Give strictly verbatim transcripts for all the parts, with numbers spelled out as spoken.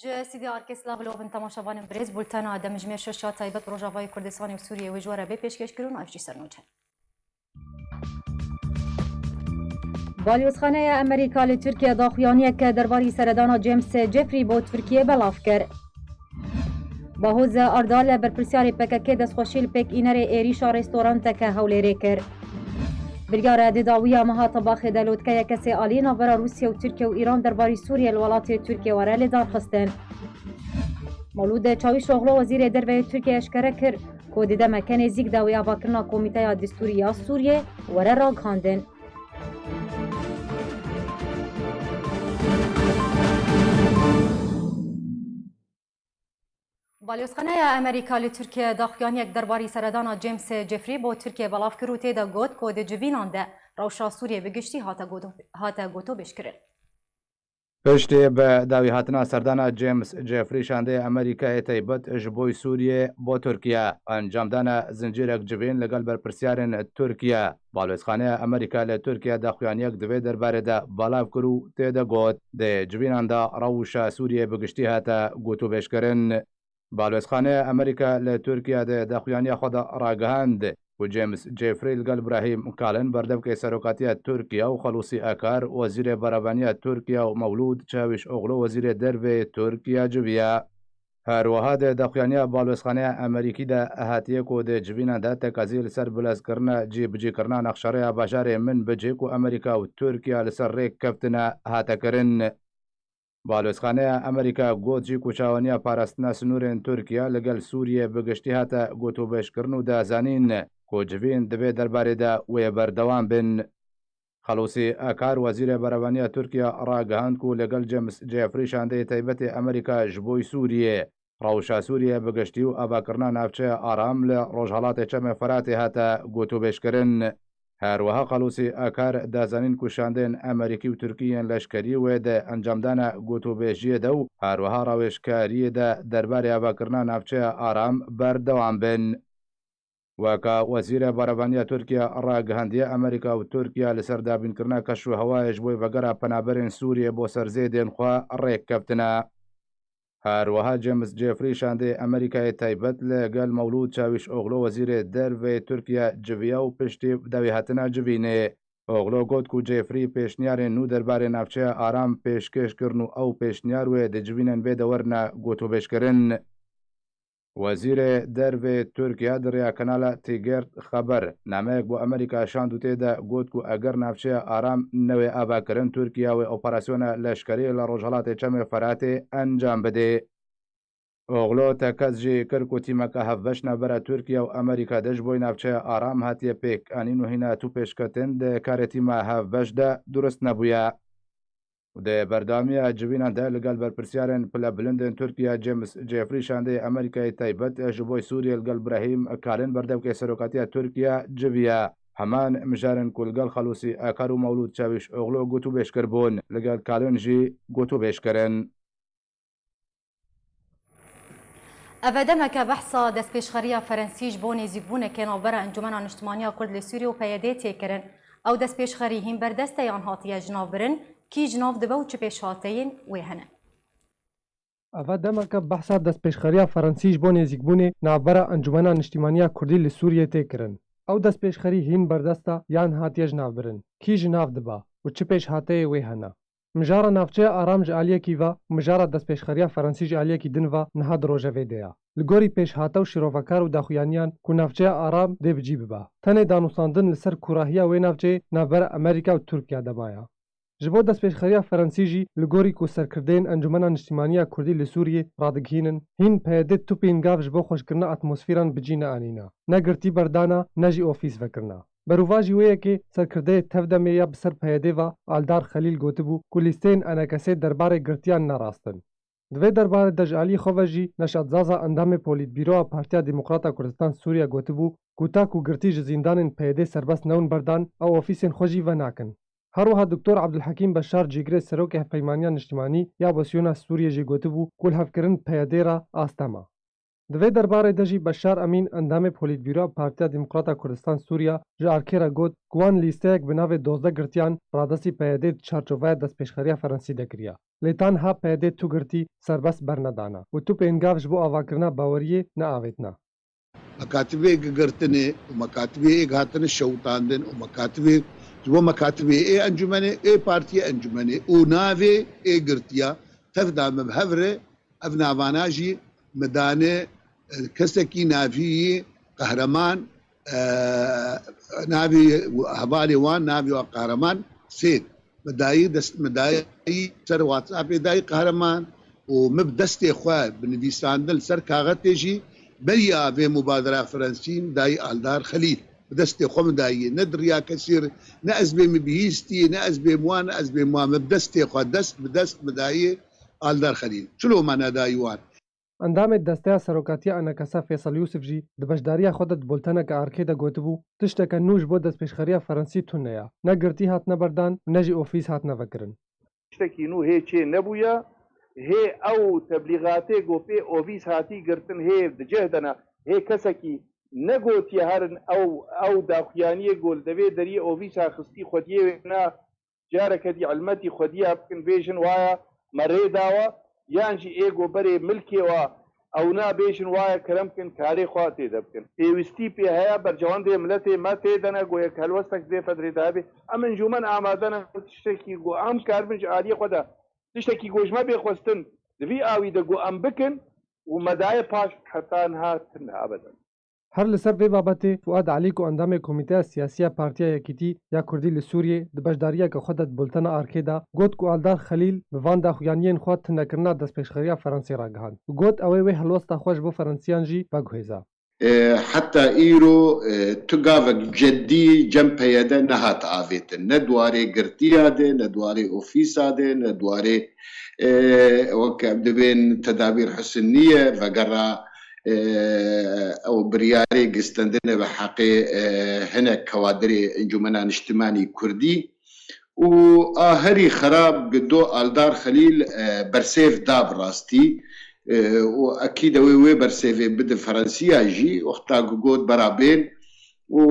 Ji stûdyoya Arkê silav li we bin temaşevanên birêz, bultena demjimêr şeş ya taybet bi Rojavayê Kurdistanê û Sûriyê wê ji we re bê pêşkêşkirin û ev jî ser nûçe. Balyozxaneya Amerîka li Tirkiye daxuyaniyeke derbarî seredana James Jeffrey bo Tirkiye belav kir. Bahoz Ardal, berpirsiyarê P K K destxweşî li pêk înerê êrîşa restoranteke Hewlêrê kir. Biryara di dawiya meha Tebaxê de lotkeyeke sê alî navbera Rûsya û Tirkiye û Îran derbarî Sûriyê li welatê Tirkiye were lêdarxistin. Mewlûd Çawîşoglu, wezîrê derve yê Tirkiye eşkere kir ku di demeke nêzîk de wê avakirina Komîteya Distûrî ya Sûriyê were ragihandin. Balyozxaneya Amerîka li Tirkiye daxuyaniyek derbarî seredana James Jeffrey bo Tirkiye belav kir û tê de got ku di civînan de rewşa Sûriyê bi giştî hate goto-, hate gotobêjkirin. Piştî bi dawîhatina serdana James Jeffrey şandeyê Amerîkayê taybet ji bo Sûriyê bo Tirkiye encam dane zincîrek civîn li gel berpirsiyarên Tirkiye. Balwêzxaneya Amerîka li Tirkiye daxuyaniyek di vê derbarê de belav kir û tê de got, di civînan de rewşa Sûriyê bi giştî hate gotûbêjkirin. Balwêzxaneya Amerîka li Tirkiye di daxuyaniya xwe de ragihand ku James Jeffrey li gel Brahim Kalin, berdevkê serokatiya Tirkiye, û Xelûsî Akar, wezîrê berevaniya Tirkiye, û Mewlûd Çawîşoglu, wezîrê dervê Tirkiye, civiya. Her wiha di daxuyaniya Balwêzxaneya Amerîkî de hatiye ku di civînan de tekazî li ser bilezkirina cîbicîkirina nexşerêya bajarê Minbicê ku Amerîka û Tirkiye li ser rêk keftine hate kirin. Balwêzxaneya Amerîka got jî ku çawaniya parastina sinûrên Tirkiye li gel Sûriyê bi giştî hate gotûbêjkirin û da zanîn ku civîn di vê derbarê de wê berdewam bin. Xelûsî Akar, wezîrê berevaniya Tirkiye, ragihand ku li gel James Jeffrey şandeyê taybetê Amerîka ji bo Sûriyê, rewşa Sûriyê bi giştî û avakirina navçeya aram li rojhelatê Çemê Firatê hate gotûbêjkirin. Her wiha Xelûsî Akar da zanîn ku şandeyên Amerîkî û Tirkî yên leşkerî wê di encamdana gotûbêjiyê de û her wiha rawêjkariyê de derbarê avakirina navçeya aram berdewam bin. Weke wezîrê berevaniya Tirkiye ragihandiye, Amerîka û Tirkiye li ser dabînkirina keş û hewayê ji bo vegera penaberên Sûriyê bo ser zêdên xwe rêk keftine. Her wiha James Jeffrey şandê Amerîkayê taybet li gel Mewlûd Çawîşoglu, wezîrê dervê Tirkiye, civiya û piştî dawîhatina civînê, Oglu got ku Jeffrey pêşniyarên nû derbarê navçeya aram pêşkêş kirin û ew pêşniyar wê di civînên vê de werine gotûbêjkirin. Wezîrê dervê Tirkiye di rêya kanala Tigert Xeber nameyek bo Amerîka şand û tê de got ku eger navçeya aram newê avakirin, Tirkiye wê operasyona leşkerî li rojhelatê Çemê Feratê encam bidê. Oglu tekez jî kir ku tîmeke hevbeş navbera Tirkiye û Amerîka de ji bo navçeya aram hatiye pêkanîn û hîna tû pêşketin di karê tîma hevbeş de durust nebûye. Di berdewamiya civînan de li gel berpirsiyarên pilebilindên Tirkiye James Jeffrey şandeyê Amerîkayê taybet ji bo Sûriyê li gel Brahîm Kalin, berdevkê serokatiya Tirkiye, civiya. Heman mijarên ku li gel Xelûsî Akar û Mewlûd Çawîşoglu gotûbêj kiribûn, li gel Kalin jî gotûbêj kirin. Eve demeke behsa destpêşxeriya Ferensî ji bo nêzîkbûnekê navbera Encûmena Niştimanî ya Kurd li Sûriyê û P Y D tê kirin. Ew destpêşxerî hîn berdest e yan hatiye ji nav birin? Kî ji nav dibe û çi pêşhateyên wê hene? Eve demeke behsa destpêşxeriya Ferensî ji bo nêzîkbûnê navbera Encûmena Niştimanî ya Kurdî li Sûriyê tê kirin. Ew destpêşxerî hîn berdest e yan hatiye ji nav birin? Kî ji nav dibe û çi pêşhateyê wê hene? Mijara navçeya aram ji aliyekî ve û mijara destpêşxeriya Ferensî ji aliyekî din ve niha di rojevê de ye. Li gorî pêşhate û şîrovekar û daxuyaniyan ku navçeya aram dê bi cî bibe, tenê danûstandin li ser kûrahiya wê navçeyê navbera Amerîka û Tirkiye de maye. Ji bo destpêşxeriya Ferensî jî li gorî ku serkirdeyên Encûmena Niştimanî ya Kurdî li Sûriyê radigihînin, hîn P Y D tûpên gav ji bo xweşkirina atmosfîran bi cî neanîne. Ne girtî berdana, ne jî ofîs vekirina. Berovajî wê yekê serkirdeyê Tevdemê ya bi ser P Y D ve Aldar Xelîl gotibû ku lîsteyên ENKSê derbarê girtiyan ne rast in. Di vê derbarê de ji alî xwe ve jî Neşat Zaza endamê Polîtbîroya Partiya Demokrata Kurdistan Sûriye gotibû ku ta ku girtî ji zîndanên P Y D serbest newn berdan, ew ofîsên xwe jî venakin. Her wiha Doktor Abdulhekîm Beşar cîgirê serokê Hevpeymaniya Niştimanî ya Opozîsyona Sûriyê jî gotibû ku lihevkirin P Y D re astema. Di vê derbarê de jî Beşar Emîn, endamê Polîtbûroya Partiya Demokrata Kurdistan Sûriya, ji arkê re got ku wan lîsteyek bi navê dozdeh girtiyan radestî P Y D di çarçoveya destpêşxeriya Frensî de kiriya. Lê tanha P Y D tu girtî serbest bernedana û tu pêngav ji bo avakirina baweriyê neavêtina. Mekatibê girtinê û mekatibê êk hatine şewitandin û mekatibê ji bo mekatibê ê encûmenê, ê partiyê encûmenê û navê ê girtiya tev da me bi hev re. Ev navana jî me dane, e, kesekî navî yî Qehreman, e, navî hevalê wan, navî wan Qehreman Sêd. Me dayî dest, me dayî ser WhatsAppê dayî Qehreman û me bi destê xwe bi nivîsandin li ser kaxetê jî beriya vê mubadera Frensî me dayî Aldar Xelîl. Bi destê xwe me dayî, ne di riya kesî re, ne ez bêm bihîstî, ne ez bêm wan, ne ez bêm wan. Me bi destê xwe dest bi dest me dayî Aldar Xelîl. Çilo me nedayî wan? Endamê Desteya Serokatiya ENKSê Feysel Yûsif jî di beşdariya xwe de di bulteneke arkê de gotibû, tişteke nû ji bo destpêşxeriya Frensî tune ya. Ne girtî hatine berdan û ne jî ofîs hatine vekirin. Tiştekî nû hê çê nebûye, hê ew teblîxatê ku pê ofîs hatî girtin hê di cih de ne, hê kesekî negotiye herin ew, ew daxuyaniyê ku li devê deriyê ofîsa xistî xwediyê wê ne, careke dî elmetî xwediya bikin, bêjin waya me rê dawa, yan jî ê ku berê milkê wa ew na bêjin waya kerem bikin, karê xwe tê de bikin. Pêwîstî pê heye, berjewendê miletê me tê de ne, ku yek helwestek vê fedrê de hebe. Em encûmen amade ne tiştekî ku em karibin ji aliyê xwe de, tiştekî ku ji me bê xwestin di vî awî de ku em bikin û me daye paş heta niha tune ebeden. Her li ser vê babetê Fuad Elî ku endamê Komîteya Siyasî ya Partiya Yekîtî ya Kurdî li Sûriyê di beşdariyeke xwe de di bultena arkê de got ku Aldar Xelîl bi van daxuyaniyên xwe tunekirina destpêşxeriya Fransê ragihand û got ew ê wê helwesta xwe ji bo Fransiyan jî veguhêza. E, heta îro, e, tu gavek ceddî cem P Y D nehat avêtin. Ne di warê girtiya de, ne di warê ofîsa de, ne di warê, e, wek em dibên tedabîr husiniye, vegera, e, ew biryarê gistendine bi heqê, e, hinek kewadirê Encûmena Niştimanî Kurdî. Û a herî xerab gi do Aldar Xelîl, e, bersêv da bi rastî. E, û ekîd ew ê wê bersêvê bide Ferensiya jî, wexta ku got bera bên û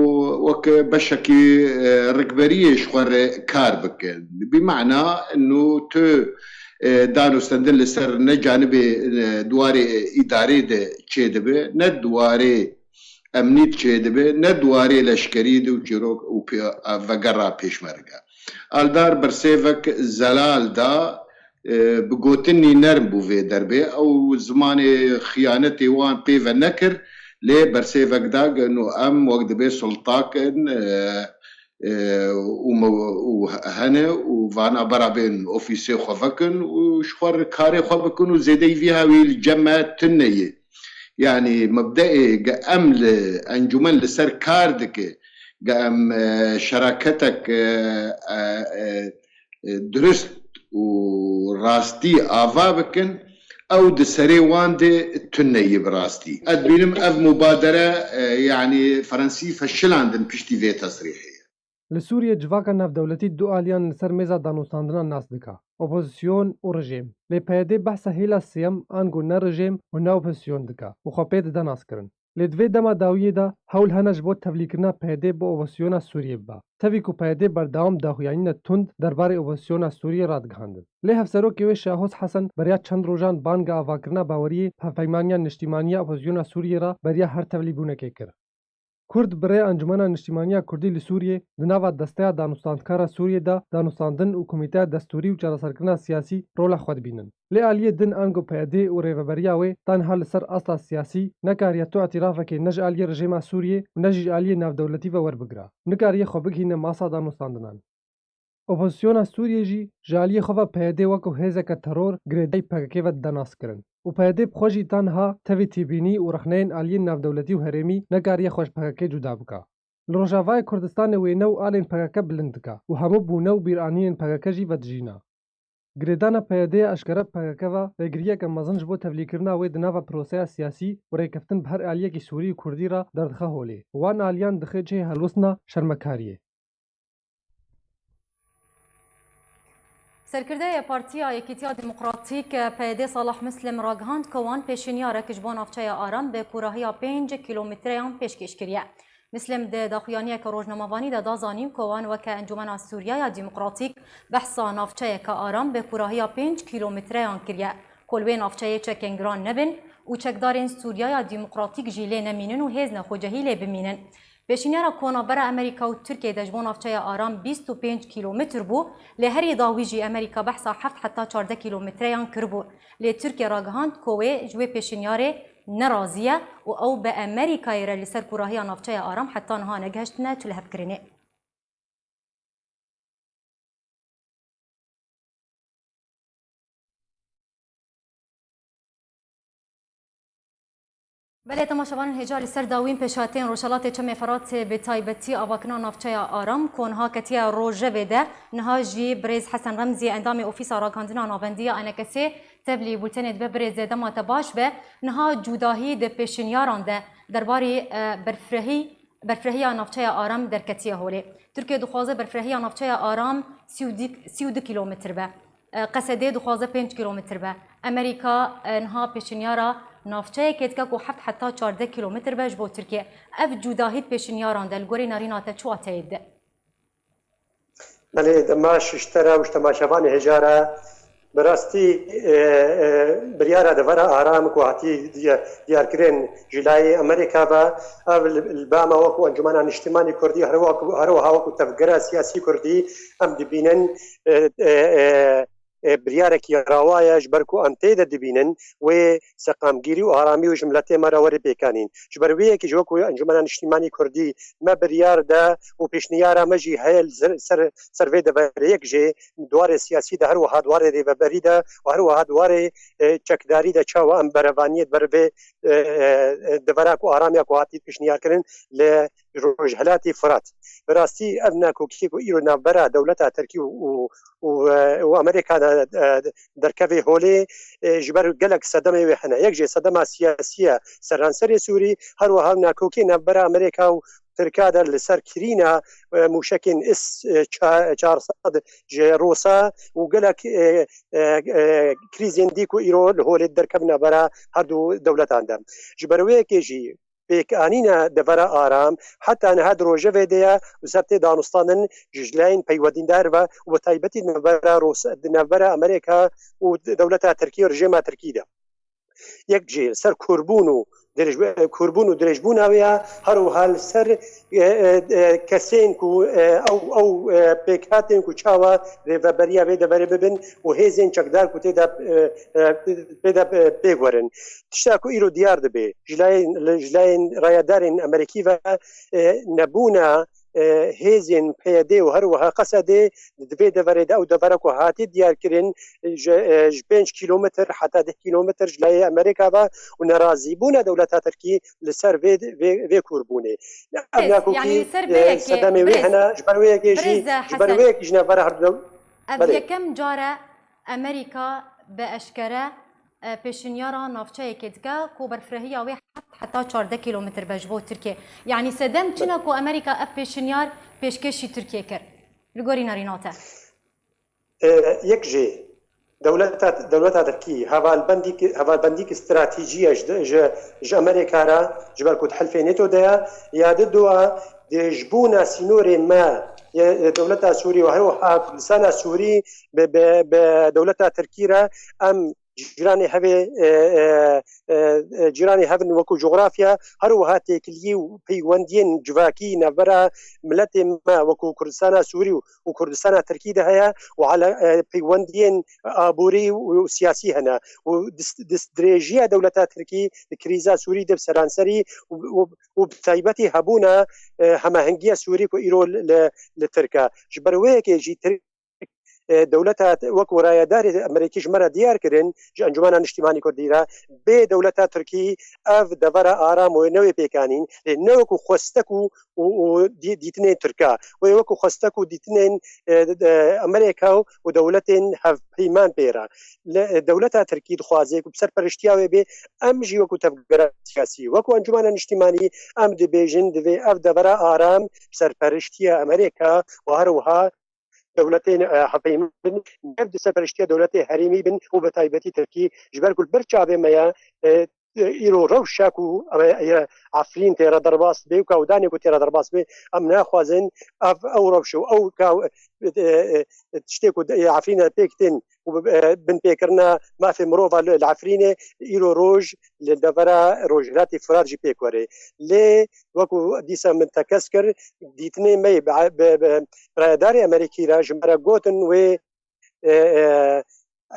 wek beşekî, e, rikberiyê ji xwe re kar bikin. Bi mana inu tu, e, danûstendin li ser ne canibê, e, di warê îdarê de çêdibe, ne di warê emnî çêdibe, ne di warê leşkerî de û çîrok û pê-, vegera pêşmerge. Aldar bersêvek zelal da, e, bi gotinî nerm bû vê derbê. Ew zimanê xiyanetê wan pê ve nekir, lê bersêvek da, got, em wek dibê sultak in, e, e, û me, û hene û vana bera bên ofîsê xwe vekin û ji xwe re karê xwe bikin û zêdeyî vî hawî li cem me tune ye. Yanî mebdeê ge em li encûmen li ser kar dike, ge em, e, şeraketek, e, e, e, e, dirust û rastî ava bikin, ew di serê wan de tune ye bi rastî. Ez dibînim ev mubadere, e, yanî Ferensî feşilandin piştî vê tesrîhê. Li Sûriyê civaka navdewletî du aliyan li ser mêza danûstandina nas dike, opozîsyon û rejîm. Lê P Y D behsa hêla sêyem, ango ne rejîm û ne opozîsyon dike û xwe pê dide naskirin. Lê di vê dema dawiyê de hewl hene ji bo tevlîkirina P Y D bi opozîsyona Sûriyê bibe. Tevî ku P Y D berdewam daxuyanîne tund derbarê opozîsyona Sûriyê radigihandin. Lê Hevserokê wê Şahoz Hesen beriya çend rojan banga avakirina baweriyê bi Hevpeymaniya Niştîmaniya Opozîsyona Sûriyê re beriya her tevlîbûnekê kir. Kurd bi rêya Encûmena Niştîmaniya Kurdî li Sûriyê di nava Desteya Danûstandkara Sûriyê de danûstandin û Komîteya Destûrî û Çareserkirina Siyasî rola xwe dibînin. Lê aliyê din ango P Y D û rêveberiya wê tenha li ser asta siyasî nekariye tu îtirafekê ne ji aliyê rejîma Sûriyê û ne jî ji aliyê navdewletî ve werbigire. Nikariye xwe bigihîne masa danûstandinan. Opozîsyona Sûriyê jî ji aliyê xwe ve P Y D wekî hêzeke teror girêdayî P K K ve dide naskirin û P Y D bi xwe jî ta niha tevî têbînî û rexneyên aliyên navdewletî û herêmî nekariye xwe ji P K K cuda bike. Li Rojavayê Kurdistanê wêne û alên P K K bilind dike û hemû bûne û bîranînên P K K jî vedijîne. Girêdana P Y D ya eşkere bi P K K ve rêgiriyeke mezin ji bo tevlîkirina wê di nava proseya siyasî û rêkeftin bi her aliyekî Sûrî û Kurdî re derdixe holê û wan aliyan dixe cihê helwestina şermekariyê. Serkirdeyê Partiya Yekîtiya Demokratîk, P Y D, Salah Muslim ragihand ku wan pêşinyarek ji bo navçeya Aram bi kûrahiya pênc kîlometreyan pêşkêş kiriye. Muslim di daxuyaniyeke rojnamevanî de da zanîn ku wan weke Encûmena Sûriya ya Demokratîk behsa navçeyeke aram bi kûrahiya pênc kîlometreyan kiriye, ku li wê navçeyê çekên giran nebin û çekdarên Sûriya ya Demokratîk jî lê nemînin û hêz nexwecehî lê bimînin. Pêşinyara ku navbera Amerîka û Tirkiyê de ji bo navçeya aram bîst û pênc kîlometr bû, lê herî dawî jî Amerîka behsa heft heta çardeh kîlometreyan kiribû. Lê Tirkiye ragihand ku wê ji wê pêşinyarê nerazî ye û ew bi Amerîkayê re li ser kûrahiya navçeya aram heta niha negihiştine çilhevkirinê. Belê, temaşevanên hêja, li ser dawîn pêşhatiyên Rojhelatê Çemê Feratê, bi taybetî avakirina navçeya Aram, ku niha ketiye rojevê de, niha jî birêz Hesen Remzî, endamê Ofîsa Ragihandina Navendî ya ENKSê, tevlî bultenê dibe. Birêz, dema te baş be, niha cûdahî di pêşinyaran de derbarê, e, berfirehî berfirehîya navçeya Aram derketiye holê. Tirkiye dixwaze berfirehîya navçeya Aram sî û du, sî û du kîlometr be. E, Qesedê dixwaze pênc kîlometr be. Amerîka, e, niha pêşinyara navçeyekê dike ku heft heta çardeh kîlometr be ji bo Tirkiye. Ev cûdahî di pêşinyaran de li gorî nerîna te çi wateyê dide? Belê, dema ji te re û ji temaşevanê hêja re, bi rastî, e, e, biryara devera aram ku hatî diya-, diyarkirin ji layê Amerîka ve, ev li, li ba me wekû Encûmena Niştimanî Kurdî, her wek-, her wiha wekû tevgera siyasî Kurdî em dibînin, e, e, e, e, biryarekî rawa ye, ji ber ku em tê de dibînin wê seqamgîrî û aramî û ji miletê me re were pêkanîn. Ji ber wê yekê jî wekû Encûmena Niştimanî Kurdî me biryar de û pêşniyara me jî heye li ser, ser, ser vê deverê, yek jê di warê siyasî de, her wiha di warê rêveberî de û her wiha di warê, e, çekdarî de çawa em berevaniyê di ber vê, e, e, e, devera ku aramiya ku hatî pêşniyarkirin li Rojhilatê Firat. Bi rastî ev nakokiyê ku îro navbera dewleta Tirkî û, û, û, e, û Amerîka de, e, derkevê holê, e, ji ber gelek sedemê wê hene. Yek jê sedema siyasî ye seranserê Sûrî, her wiha nakokiyê navbera Amerîka û Tirka de li ser kirîna, e, mûşekên is, e, ça-, çar sed ji Rûsa û gelek, e, e, e, krîzên dî ku îro li holê derkevin navbera her du dewletan de. Ji ber wê yekê jî pêkanîna devera aram heta niha di rojevê de ye û ser tê danûstandin ji layên peywendîdar ve û bi taybetî di navbera Rûs-, di navbera Amerîka û dewleta Tirkî û rejîma Tirkî de. Yek jî ser kûrbûn û dirêj-, kûrbûn û dirêjbûna wê ya, her wiha li ser, e, e, e, kesên ku, e, ew, ew, e, pêkhatên ku çawa rêveberiya vê deverê bibin û hêzên çekdar ku tê de, e, e, pê de, e, pêk werin. Tişta ku îro diyar dibe, ji layên, ji layên rayedarên Amerîkî ve, e, nebûna, e, hêzên P Y D û her wiha Qesedê di vê deverê de, ew devera ku hatî diyarkirin, e, ji, e, ji pênc kîlometr heta deh kîlometr ji layê Amerîka ve û nerazîbûna dewleta Tirkî li ser vê, vê, vê kûrbûnê. Ev Birêz, nakokî, yanî li ser vê e, yekê, sedemê wê birêz, hene, ji ber wê yekê jî, birêz, e, ji ber Hesen, wê yekê ji navbera her du. Ev Belê. Yekem car e Amerîka bi eşkere, e, pêşinyara navçeyekê dike ku berfirehîya wê heft heta çardeh kîlometr be ji bo Tirkiye. Yanî sedem çi ne ku Amerîka ev pêşinyar pêşkêşî Tirkiye kir? Li gorî nerîna te. E, yek jê dewleta, dewleta Tirkî hevalbendîk, hevalbendîk stratejî ye ji, ji, ji Amerîka re, ji ber ku di helfê NATO de ye, ya di dua di ji bona sînorê me, ye, dewleta Sûrî û her wiha Kurdistana Sûrî bi, bi, bi dewleta Tirkî re em cîranê hev ê, e, e, e, e, cîranê hev in wekû cografya, her wiha têkiliyî û peywendiyên civakî navbera miletê me wekû Kurdistana Sûrî û, û Kurdistana Tirkî de heye û ala, e, peywendiyên aborî û siyasî hene û dist-, distdirêjiya dewleta Tirkî di krîza Sûrî de bi seranserî û, û, û bi taybetî hebûna, e, hemahengiya Sûrî ku îro li, li, li Tirk e. Ji ber wê yekê jî Tirk e, dewleta, wekû rayedarê Amerîkî ji me re diyar kirin, ji Encûmena Niştîmanî Kurdî re, bê dewleta Tirkî ev devera aram wê newê pêkanîn, lê ne wekû xwestek û, û, û dî-, dîtinên Tirka. Wê wekû xwestek û dîtinên, e, e, Amerîka û dewletên hevpeyman pê re. Le, e, dewleta Tirkî dixwaze ku bi serperiştiya wê bê, em jî wekû tevgera siyasî, wekû Encûmena Niştîmanî, em dibêjin, divê ev devera aram bi serperiştiya Amerîka û her wiha dewletên, e, hevpeyvîn bin, ne di serpereştiya dewletê herêmî bin û bi taybetî Tirkî, ji ber ku li ber çavê me ye, e, îro rewşa ku, e, e, Efrîn tê re derbas bê û kawdanê ku tê re derbas bê, em naxwazin ev, ew rewş û ew kaw-, e, e, tiştê ku, e, Efrîn re pêk tên û bi, e, binpêkirina mafê mirova li, li Efrînê îro roj li devera Rojhilatê Firat jî pêk were. Lê wekî dîsa min tekez kir, dîtinê me yê bi, bi, bi rayedarê Amerîkî re ji me re gotin wê, e, e,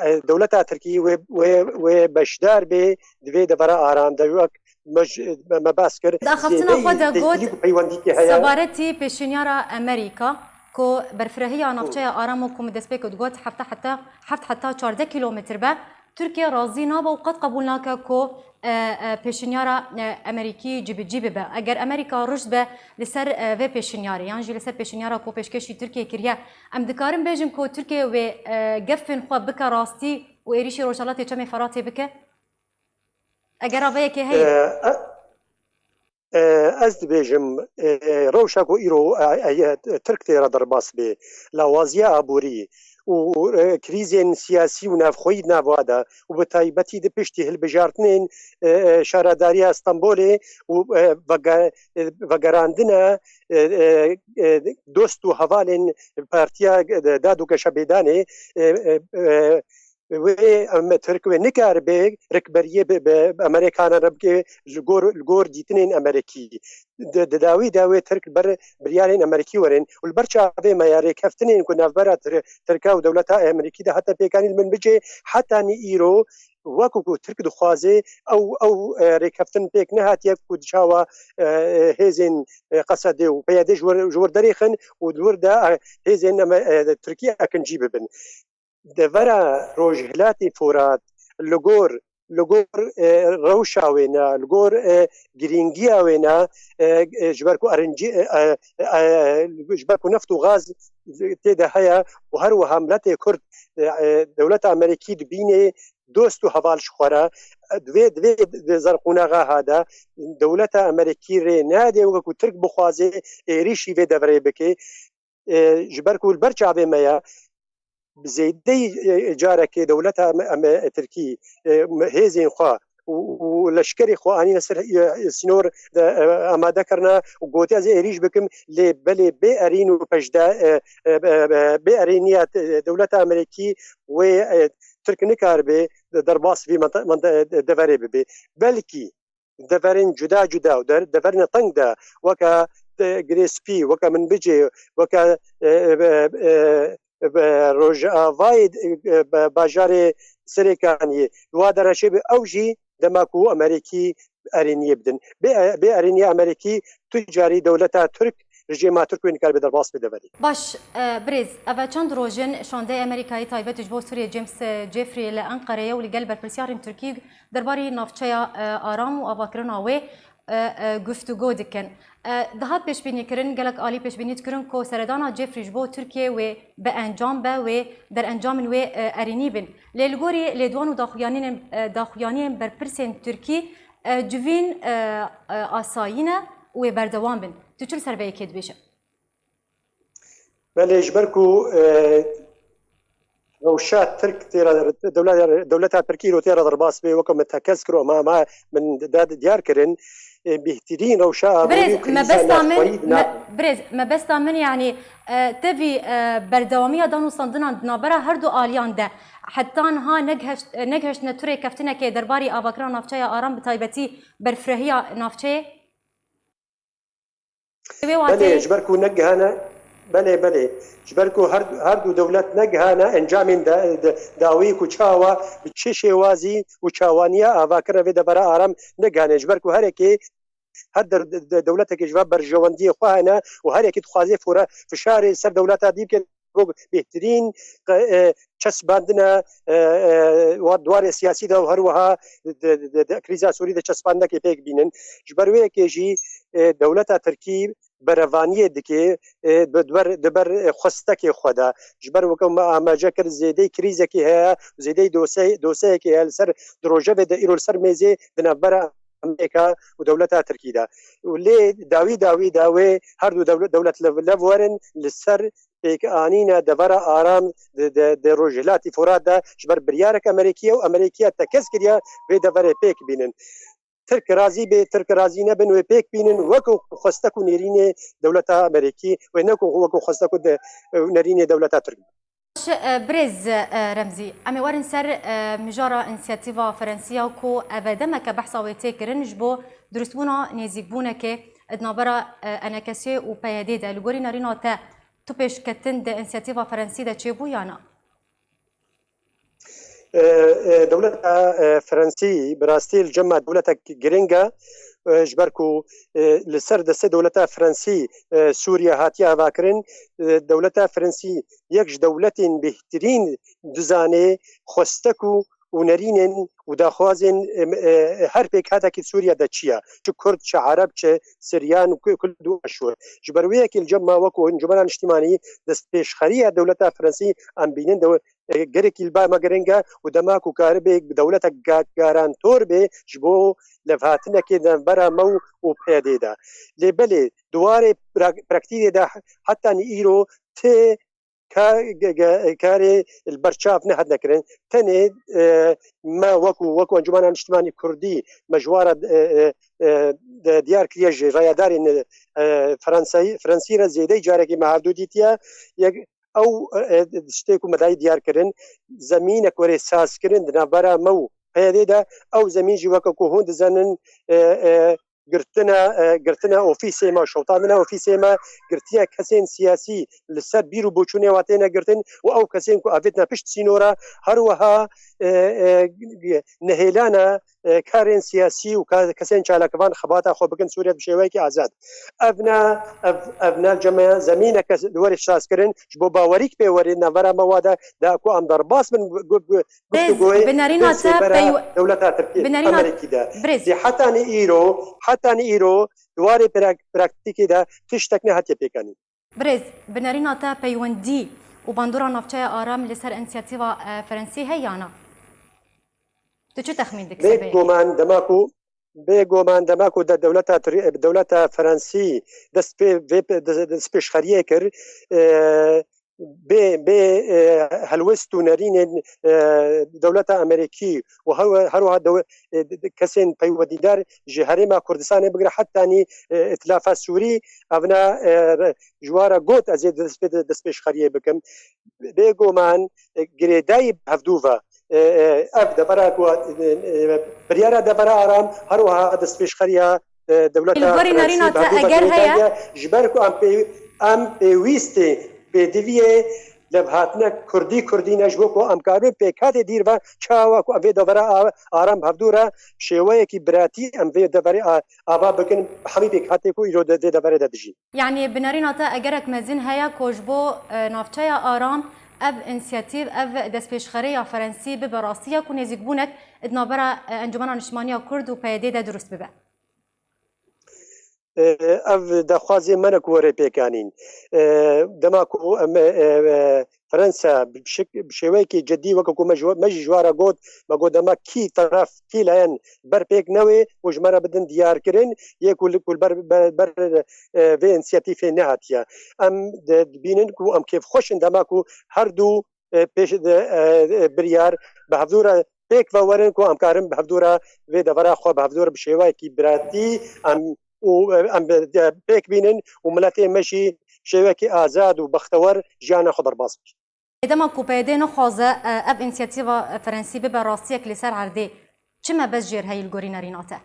e, dewleta Tirkî wê, wê, wê beşdar bê di vê devera aran de, wek me j-, me, me behs kir. Daxistina Zêdeyî xwe de got, têkilî ku peywendîkê heye. Sebaretî pêşinyara Amerîka ku berfirehîya navçeya Aram û ku min destpêk digot, heft heta, heft heta çardeh kîlometr be, Tirkiye razî nabe û qet qebûl nake ku, e, e, pêşinyara, e, Amerîkî cîbicî bibe. Eger Amerîka rûşt be li ser, e, vê pêşinyarê, yan jî li ser pêşinyara ku pêşkêşî Tirkiye kiriye, em dikarin bêjin ku Tirkiye wê, e, gefên xwe bike rastî û êrîşî Rojhelatê Çemê Feratê bike? Eger avayekê heye. E, e, e, ez dibêjim, e, rewşa ku îro, e, e, Tirk tê re derbas bê, lawaziya aborî û, e, krîzên siyasî û navxweyî di nava de û bi taybetî di piştî hilbijartinên, e, e, Şaredariya Stenbolê û, e, vege-, e, vegerandina, e, e, e, dost û hevalên Partiya, e, Dad û Geşepêdanê, e, e, e, wê em Tirk wê nikaribe rikberiyê bi, bi, bi Amerîkanan re bike ji gor, li gor dîtinên Amerîkî. Di, di dawî de wê Tirk li ber biryarên Amerîkî werin û li ber çavê me ya rêkeftinên ku navbera Tir-, Tirka û dewleta Amerîkî de hate pêkanîn li min bicê, hetanî îro wekî ku Tirk dixwaze ew, ew, e, rêkeftin pêk nehatiye ku di çawa, e, e, hêzên, e, Qesedê û P Y D ji wir, ji wir derêxin û di wir de, e, hêzên Ame-, e, Tirkî ekincî bibin. Devera Rojhilatê Forat li gor, li gor, e, rewşa wê ne, li gor, e, girîngiya wê ne, e, e, ji ber ku erincî, e, e, e, ji ber ku neft û gaz tê de heye û her wiha miletê Kurd, e, e, dewleta Amerîkî dibînê dost û heval ji xwe re, e, divê, divê di zerqûnaxa ha de dewleta Amerîkî rê nade weke ku Tirk bixwaze êrîşî vê deverê bike. E, ji ber ku li ber çavê me ye, bi zêdeyî, e, carekê dewleta em, em, e, Tirkî, e, hêzên xwe û, û leşkerê xwe anîne ser, e, sînor de, e, amade kirine û gotiye ez ê êrîş bikim, lê belê bê erîn û pejde, e, e, e, e, bê erîniya, e, dewleta Amerîkî wê, e, Tirk nikaribe derbas vî menta-, menta-, deverê bibe. Belkî deverên cuda cuda û der-, deverên teng de, weke, e, Girê Spî, weke Minbicê, weke, e, e, e, e, Rojavayê, e, e, bajarê Serêkaniyê, wa dereşê bi ew jî dema ku Amerîkî erêniyê bidin. Bê, bê erêniya Amerîkî tu carî dewleta Tirk, rejîma Tirk wê nikaribe derbas bide verî. Baş, e, birêz, ev çend roj in şandeyê Amerîkayê taybet ji bo Sûriyê James, e, Jeffrey li Enqereyê û li gel berpirsyarên Tirkî derbarê navçeya, e, Aram û avakirina wê, e, e, guftûgo dikin. E, dihat pêşbînîkirin, gelek alî pêşbînî dikirin ku seredana Jeffrey ji bo Tirkiyê wê bi encam be, wê derencamên wê, e, erênî bin. Lê li gorî lêdwan û daxuyanînên, e, daxuyaniyên berpirsên Tirkî, e, civîn, e, e, asayî ne û wê berdewam bin. Tu çi li ser vê yekê dibêje? Belê, ji ber ku, e, rewşa Tirk tê re, dewle-, dewleta Tirkî îro tê re derbas bê, weke min tekez kir û ma, ma min da diyar kirin, e, bêhtirîn rewşa aborî û Birêz, krîza mebesta min, navxweyî di nav me, birêz, mebesta min, yanî, e, tevî, e, berdewamiya danûstandinan di navbera her du aliyan de heta niha negiheşt-, negihiştine tu rêkeftinekê derbarî avakirina navçeya Aram, bi taybetî berfirehîya navçeyê? Wê Belê, wateyê ji ber ku negihane, belê, belê. Ji ber ku her, her du dewlet negihane encamên da-, da-, dawî ku çawa, bi çi şêwazî û çawaniya avakirina vê devera Aram negihane. Ji ber ku her yekê, her de-, de-, de-, dewletekê ji va berjewendiyê xwe hene û her yekê dixwaze fora fişarê ser dewleta dî bike, wek bêhtirîn, e, çespandina, e, e, wa-, di warê siyasî de û her wiha di, di, di, di krîza Sûrî de çespandinekê pêk bînin. Ji ber wê yekê jî, e, dewleta Tirkî berevaniyê dike, e, bi, di ber, di ber, e, xwestekê xwe de. Ji ber weke me amaje kir, zêdeyî krîzekê heye, zêdeyî dose-, doseyekê heye li ser, di rojevê de îro li ser mêzê di navbera Amerîka û dewleta Tirkî de. Û lê dawî dawî de wê her du dewle-, dewlet lev, lev werin li ser pêkanîna devera aram di, di, di Rojhilatî Forat de ji ber biryarek Amerîkî ye û Amerîkiya tekez kiriye vê deverê pêk bînin. Tirk razî bê, Tirk razî nebin wê pêk bînin wekî xwestek û nêrînê dewleta Amerîkî wê ne ku wekî xwestek û de, nerînê dewleta Tirk. Baş, e, birêz, e, Remzî, em ê werin ser, e, mijara însiyatîva Frensiya ku ev e demeke behsa wê tê kirin ji bo dirustbûna nêzîkbûnekê di navbera, e, ENKSê û PYDê de. Li gorî nerîna te, tu pêşketin di însiyatîva Frensî de çêbû ya na? E, e, dewleta, e, Frensî bi rastî li cem me dewletek giring e, e, ji ber ku, e, li ser destê dewleta Frensî, e, Sûriye hatiye avakirin. E, dewleta Frensî yek ji dewletên bêhtirîn dizanê xwestek û, û nerînên û daxwazên, e, e, her pêkhatekî Sûriye de çi ye. Çi Kurd, çi Ereb, çi Siryan û Ku-, Kurd û Aşûr. Ji ber wê yekê li cem me wekû Encûmena Niştimanî destpêşxeriya dewleta Frensî em bînin de, e, gerekî li ba me giring e û dema ku karibe dewletek ga-, garantor be ji bo levhatinekê navbera me û, û PYDê de. Lê belê di warê pra-, praktîkê de hetanî îro ti ka-, ge-, ge-, karê li ber çav nehatine kirin. Tenê, e, me wekû, wekû Encûmena Niştimanî Kurdî me ji wan re, e, e, e, de diyar kiriye ji rayedarên, e, Fransayî, Fransî re zêdeyî carekê me hevdû dîtiye. Yek, ew, e, tiştê ku me dayî diyar kirin, zemînek were sazkirin di navbera me û PYDê de, ew zemîn jî weke ku hûn dizanin, e, e, girtina, e, girtina ofîsê me, şewitandina ofîsê me, girtiya kesên siyasî li ser bîr û boçûnê wa têne girtin û ew kesên ku avêtine pişt sînora, her wiha, e, e, nehêlana, e, karên siyasî û ka-, kesên çalakvan xebata xwe bikin Sûriye bi şêweyekî azad. Ev ne, ev, ev ne ceme zemîneke li werê sazkirin, ji bo bawerîk pê werê navbera me wa de, da ku em derbas bin gu-, gu-, gu-, Birêz, guftûgoyê bi nerîna te destê bera peyw-, dewleta Tirkî, bi nerîna, Amerîkî de. Birêz. Lê hetanî îro, hetanî îro di warê prak-, praktîkê de tiştek nehatiye pêkanîn. Birêz, bi nerîna te peywendî û bandora navçeya Aram li ser însiyatîva, e, Frensî heye ya na? Tu çi texmîn dikî sebê? Bêguman dema ku, bêguman dema ku de dewleta Tir-, dewleta Frensî dest pê, vê pê, dest, destpêşxeriyê kir, e, bê, bê, e, helwest û nerînên, e, dewleta Amerîkî û her, her wiha dew-, e, de, de, kesên peywendîdar ji Herêma Kurdistanê bigire hetanî, e, Îtilafa Sûrî, evna, e, re-, ji wan re got ez ê dest pê, destpêşxeriyê bikim. Bêguman, e, girêdayî bi hevdû ve. E, e, ev devera ku, e, e, biryara devera aram, her wiha destpêşxeriya, e, dewleta Fransî bi hevdû ve girêdayî ye. Ji ber ku em pê-, em pêwîstê pêdiviyê levhatina Kurdî Kurdî ne ji bo ku em karibin pêkhatê dîr ve çawa ku em vê devera a-, aram bi hevdû re şêweyekî biratî em vê deverê a-, ava bikin, hemî pêkhatê ku îro de, vê deverê de dijîn. Yanî bi nerîna te egerek mezin heye ku ji bo, e, navçeya Aram ev însiyatîv, ev destpêşxerê ya Ferensî bibe rastiya ku nêzîkbûnek di navbera, e, Encûmena Niştimaniya Kurd û PYDê de dirust bibe? E, ev daxwazê me ne ku were pêkanîn. E, dema ku em, e, e, Fransa bi şek-, bi şêweyekî cidî weke ku me ji, me jî ji wan re got, me got dema kî teref, kî layen ber pêk newê û ji me re bidin diyarkirin, yê ku li, ku li ber, ber, ber, e, vê însiyatîfê nehatiye. Em di-, dibînin ku em kêfxweş in dema ku her du, e, pêş, e, e, biryar bi hevdû re pêk ve werin ku em karin bi hevdû re vê devera xwe bi hevdû re bi şêweyekî biratî em û, e, em bi, de pêk bînin û miletê me jî şêwekî azad û bextewer jiyana xwe derbas bike. Dema ku PYDê nexwaze, e, ev însiyatîva, e, Ferensî bibe rastiyek li ser erdê, çi mebest jêr heye li gorî nerîna te?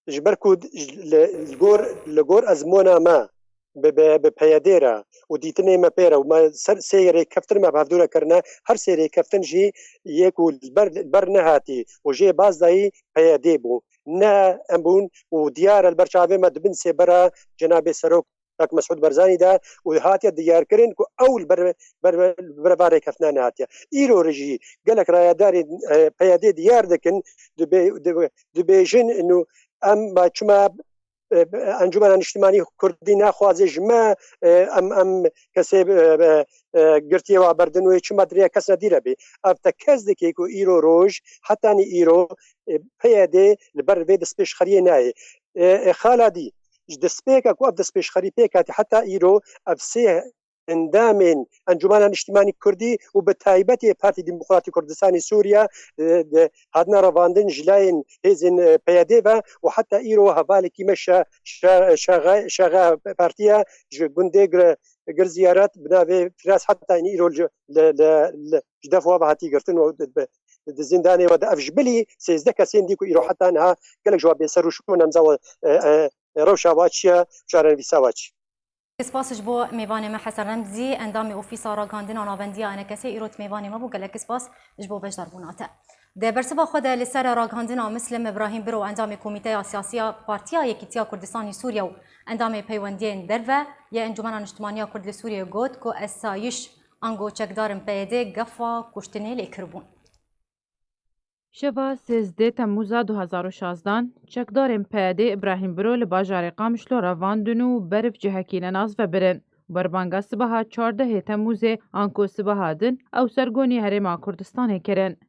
Ji ber ku d-, ji, li, li gor, li gor ezmûna me bi, bi, bi PYDê re û dîtinê me pê re û me ser sê rêkeftin me bi hevdû re kirine, her sê rêkeftin jî yê ku li ber, li ber nehatî û jê baz dayî PYDê bû. Ne em bûn û diyar e li ber çavê me di bin sêbera Cenabê Serok Kak Mesûd Barzanî de û hatiye diyarkirin ku ew li ber, ber, ber va rêkeftina nehatiye. Îro re jî gelek rayedarên, e, PYDê diyar dikin, dibe-, dibe-, dibêjin inu em ma çima e, Encûmena Niştimanî Kurdî naxwaze ji me, e, em, em kesê, e, e, e, girtiyê wa berdin wê çima dirêya kes nedîre bê. Ev te kes dike ku îro roj, hetanî îro, e, P Y D li ber vê destpêşxeriyê nayê. E, e, xala dî, ji destpêka ku ev destpêşxerî pêk hatî heta îro, ev sê endamên Encûmena Niştimanî Kurdî û bi taybetê Partî Demokratî Kurdistanê Sûriye, e, de, hatine revandin ji layên hêzên, e, P Y D ve û heta îro hevalekî me şe-, şe-, şexe-, şexe partiya ji gundê Gir-, Girziyaret bi navê Firas heta îro li, li, li, li, ji def wa ve hatî girtin û di, di, di zîndanê ve de ev ji bilî sêzdeh kesên dî ku îro heta niha gelek ji wa bêser û şûn nemza we, e, e, rewşa wa çi ye, çarenivîsa wa çi? Spas ji bo mêvanê me Hesen Remzî, endamê Ofîsa Ragihandina Navendiya E N K S'ê, îro di mêvanê me bû. Gelek spas ji bo beşdarbûna te. Di bersiva xwe de li ser ragihandina Muslim Îbrahîm Biro, endamê Komîteya Siyasî ya Partiya Yekîtiya Kurdistanê Sûriye û endamê Peywendiyên Derve yê Encûmena Niştimaniya Kurd li Sûriyê, got ku esayiş ango çekdarên P Y D gefa kuştinê lê kiribûn. Şeva sêzdeh Temmûza du hezar û şazdan, çekdarên P Y D Îbrahîm Biro li bajarê Qamişlo revandin û beriv cihekî nenas vebirin. Berbanga sibeha çardehê Temmûzê anko sibeha din ew sergonî Herêma Kurdistanê kirin.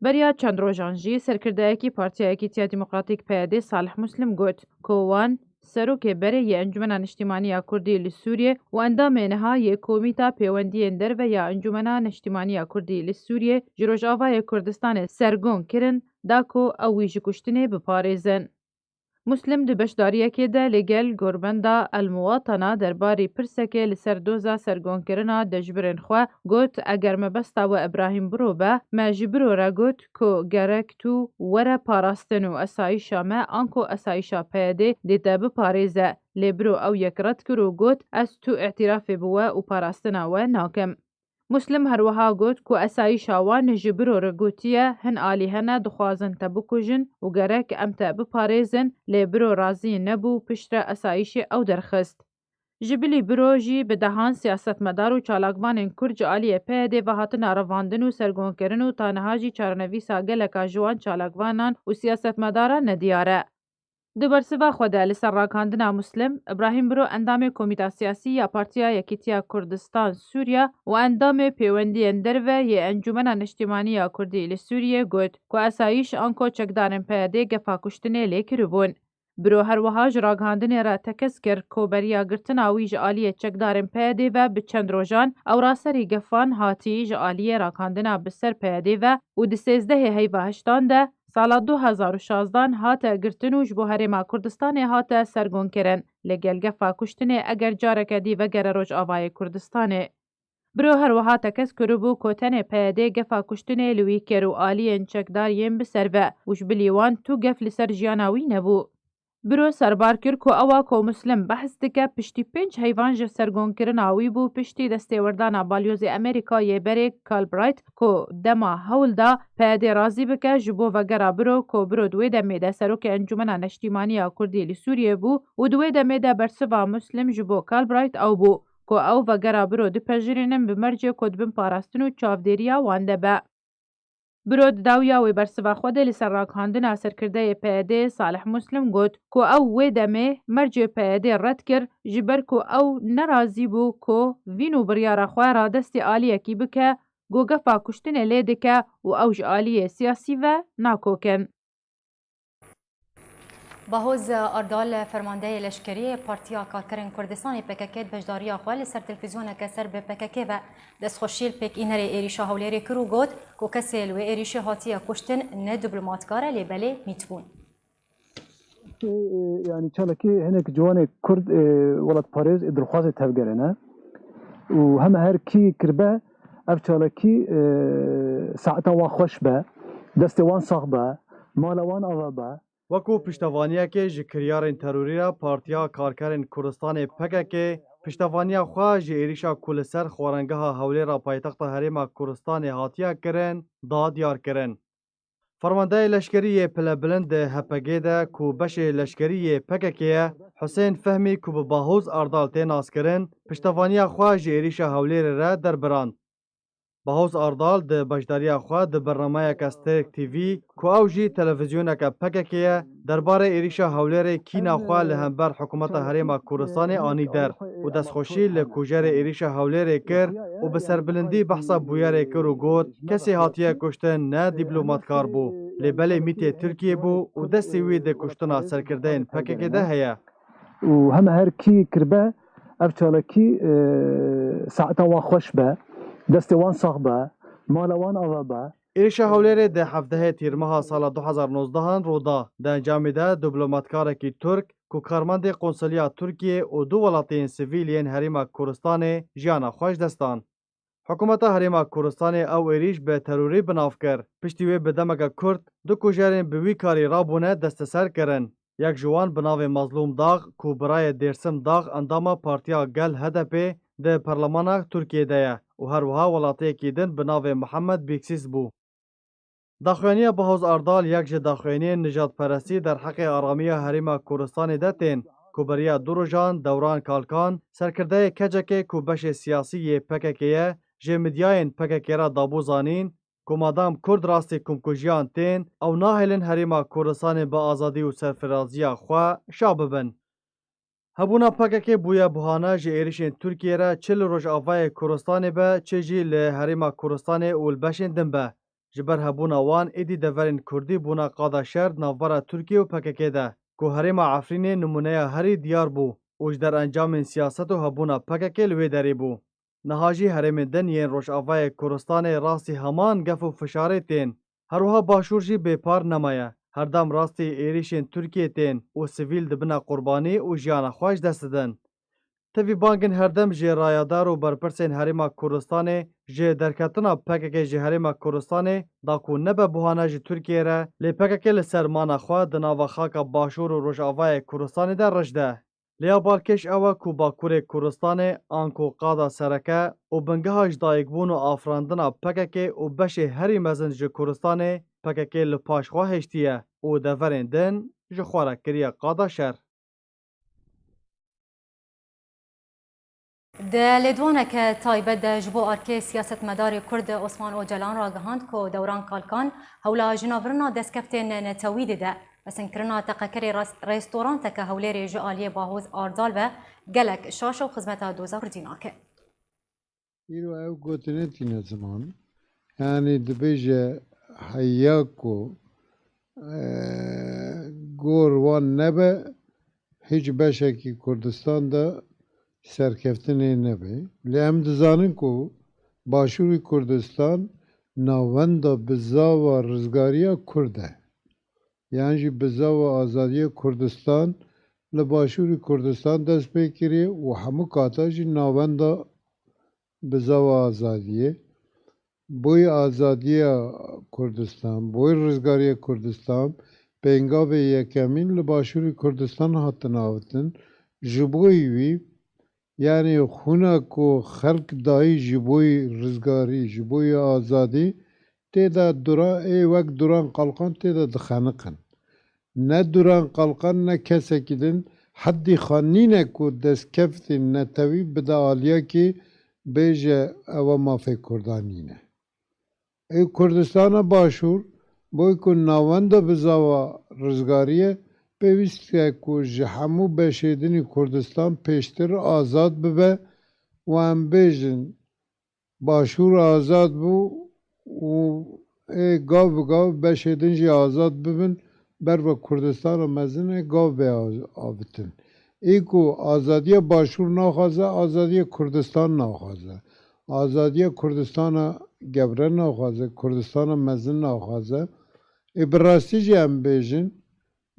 Beriya çend rojan jî serkirdeyekî Partiya Yekîtiya Demokratîk P Y D Salih Muslim got ku wan serokê berê yê Encûmena Niştimanî ya Kurdî li Sûriyê û endamê niha yê Komîta Pêwendiyên Derve ya Encûmena Niştimanî ya Kurdî li Sûriyê ji Rojavayê Kurdistanê sergon kirin, da ku ew wî ji kuştinê biparêzin. Muslim di beşdariyekê de li gel gorbenda El Muwatana derbarî pirsekê li ser doza sergonkirina dijbirên xwe got, eger mebesta we Îbrahîm Biro be, me ji Biro re got ku gerek tu were parastin û esayîşa me anko esayîşa P Y D dê te biparêze. Lê Biro ew yek red kir û got, ez tu îtirafê bi we û parastina we nakim. Muslim her wiha got ku esayîşa wan ji Biro re gotiye, hin alî hene dixwazin te bikujin û gerek em te biparêzin, lê Biro razî nebû, piştre esayîşê ew derxist. Ji bilî Biro jî bi dehan siyasetmedar û çalakvanên Kurd ji aliyê P Y D ve hatine revandin û sergonkirin û ta niha jî çarenivîsa geleka ji wan çalakvanan û siyasetmedaran nediyar e. Di bersiva xwe de li ser ragihandina Muslim, Îbrahîm Biro endamê Komîta Siyasî ya Partiya Yekîtiya Kurdistan Sûriye û endamê Pêwendiyên Derve yê Encûmena Niştimanî ya Kurdî li Sûriyê got ku esayîş anko çekdarên P Y D gefa kuştinê lê kiribûn. Biro her wiha ji ragihandinê re tekez kir ku beriya girtina wî ji aliyê çekdarên P Y D ve bi çend rojan ew raserî gefan hatî ji aliyê ragihandina bi ser P Y D ve û di sêzdehê heyva heştan de sala du hezar û şazdan hate girtin û ji bo Herêma Kurdistanê hate sergonkirin. Li gel gefa kuştinê eger careke dî vegere Rojavayê Kurdistanê. Biro her wiha tekez kiribû ku tenê P Y D gefa kuştinê li wî kir û aliyên çekdar yên bi ser ve û ji bilî wan tu gef li ser jiyana wî nebû. Biro serbar kir ku ewa ku Muslim behs dike piştî pênc heyvan ji sergonkirina wî bû, piştî destêwerdana balyozê Amerîka yê berê Galbraith ku dema hewl da P Y D razî bike ji bo vegera Biro ku Biro di wê demê de Serokê Encûmena Neştîmaniya Kurdî li Sûriyê bû û di wê demê de bersiva Muslim ji bo Galbraith ew bû ku ew vegera Biro dipejirînin bi mercê ku di bin parastin û çavdêriya wan de be. Biro di dawiya wê bersiva xwe de li ser ragihandina serkirdeyê P Y D Salih Muslim got ku ew wê demê mercê P Y D red kir, ji ber ku ew nerazî bû ku vîn û biryara xwe radestî aliyekî bike ku gefa kuştinê lê dike û ew ji aliyê siyasî ve nakokin. Bahoz Ardal, fermandeyê leşkerî yê Partiya Karkerên Kurdistanê P K K di beşdariya xwe li ser televîzyoneke ser bi P K K ve destxweşî li pêkînerê êrîşa Hewlêrê kir û got ku kesê li wê êrîşê hatiye kuştin ne diplomatkar e, lê belê mît bûn. Yanî çalakî hinek ciwanê Kurd, e, welatparêz, e, dilxwazê tevgerê ne. Û heme her kî kiribe ev çalakî, e, saeta wan xweş be, destê wan sax be, mala wan ava be. Wekû piştevaniyekê ji kiryarên terorî re Partiya Karkerên Kurdistanê P K K piştevaniya xwe ji êrîşa ku li ser xwarengeha Hewlêra paytexta Herêma Kurdistanê hatiye kirin, da diyar kirin. Fermandeyê leşkerî yê pilebilind di H P G de ku beşê leşkerî yê P K K ye, Husên Fehmî ku bi Bahoz Ardal tê naskirin, piştevaniya xwe ji êrîşa Hewlêrê re derbirand. Bahoz Ardal di beşdariya xwe di bernameyeke Stêrk T V, ku ew jî televîzyoneke P K K ye, derbarê êrîşa Hewlêrê kîna xwe li hember hikûmeta Herêma Kurdistanê anî der û destxweşî li kujerê êrîşa Hewlêrê kir û bi serbilindî behsa bûyerê kir û got, kesê hatiye kuştin ne dîplomatkar bû, lê belê mîtê Tirkiyê bû û destê wî di kuştina serkirdeyên P K K de heye. Û heme her kî kiribe ev çalakî, e, saeta wan xweş be, destê wan sax be, mala wan ava be. Êrişa Hewlêrê di hevdehê Tîrmeha sala du hezar nozdehan rû da. Di encamê de dîplomatkarekî Tirk ku karmendê Qonsiliya Tirkiyê û du welatiyên sivîl yên Herêma Kurdistanê jiyana xwe ji dest dan. Hikûmeta Herêma Kurdistanê ew êrîş bi terorî bi nav kir. Piştî wê bi demeke kurt du kujerên bi wî karî rabûne desteser kirin. Yek ji wan bi navê Mazlûm Dax, ku birayê Dêrsim Dax endama Partiya Gel H D P di Perlemana Tirkiyê de ye û her wiha welatiyekî din bi navê Mihemed Bîksîs bû. Daxuyaniya Bahoz Ardal yek ji daxuyaniyên nijadperestî derheqê aramiya Herêma Kurdistanê de tên, ku beriya du rojan Dewran Kalkan, serkirdeyê K C K ku beşê siyasî yê P K K ye, ji medyayên P K K re dabû zanîn, ku madam Kurd rastî komkujiyan tên, ew nahêlin Herêma Kurdistanê bi azadî û serfiraziya xwe şa bibin. Hebûna P K K bûye buhane ji êrişên Tirkiyê re çi li Rojavayê Kurdistanê be, çi jî li Herêma Kurdistanê û li beşên din be. Ji ber hebûna wan êdî deverên Kurdî bûne qada şer di navbera Tirkiye û P K K de, ku Herêma Efrînê nimûneya herî diyar bû û ji derencamên siyaset û hebûna P K K li wê derê bû. Niha jî herêmên din yên Rojavayê Kurdistanê rastî heman gef û fişarê tên. Her wiha Başûr jî bêpar nemaye. Herdem rastî êrîşên Tirkiyê tên û sivîl dibine qurbanî û jiyana xwe ji dest didin. Tevî bangên herdem ji rayadar û berpirsên Herêma Kurdistanê ji derketina P K K ji Herêma Kurdistanê da ku nebe buhane ji Tirkiyê re, lê P K K li ser mana xwe di nava xaka Başûr û Rojavayê Kurdistanê de rij de. Lêya balkêş ew e ku Bakurê Kurdistanê anku qada sereke û bingeha ji dayikbûn û afirandina P K K û beşê herî mezin ji Kurdistanê P K K li paş xwe hiştiye û deverên din ji xwe re kiriye qada şer. Di lêdwaneke taybet de ji bo arkê siyasetmedarê Kurd Osman Ocalan ragihand ku Dewran Kalkan hewla jinavbirina destkeftên netewî dide. Mezînkirina teqekerê res-, restoranteke Hewlêrê ji aliyê Bahoz Ardal ve gelek şaş û xizmeta doza Kurdî nake. Îro ew gotinê tîne ziman. Yanî dibêje heya ku, e, gor wan nebe, hiç beşekî Kurdistan de serkeftinê nebe. Lê em dizanin ku Başûrê Kurdistan navenda bizava rizgariya Kurd e. Yan jî bizava azadiya Kurdistan li Başûrê Kurdistan dest pê kiriye û hemû kata jî navenda bizava azadiyê. Boy azadiya Kurdistan, boy rizgariya Kurdistan, pêngavê yekemîn li Başûrê Kurdistan hatin avitin. Ji boy wî, yanî xwîna ku xelk dayî ji boy rizgarî, ji boy azadî, tê de dura-, ê wek Duran Qalkan tê de dixeniqin. Ne Duran Qalkan ne kesekî din heddî xwe nîne ku destkeftên netewî bide aliyekî bêje ewa mafê Kurdan nîne. Ê Kurdistana Başûr, boy ku navenda bizava rizgarî ye, pêwîst e ku ji hemû beşê din ê Kurdistan pêştir azad bibe û em bêjin, Başûr azad bû û ê gav bi gav beşê din jî azad bibin, ber ve Kurdistana mezin ê gav bê az-, avitin. Ê ku azadiya Başûr naxwaze, azadiya Kurdistan naxwaze. Azadiya Kurdistana gewre naxwaze, Kurdistana mezin naxwaze. Ê bi rastî jî em bêjin,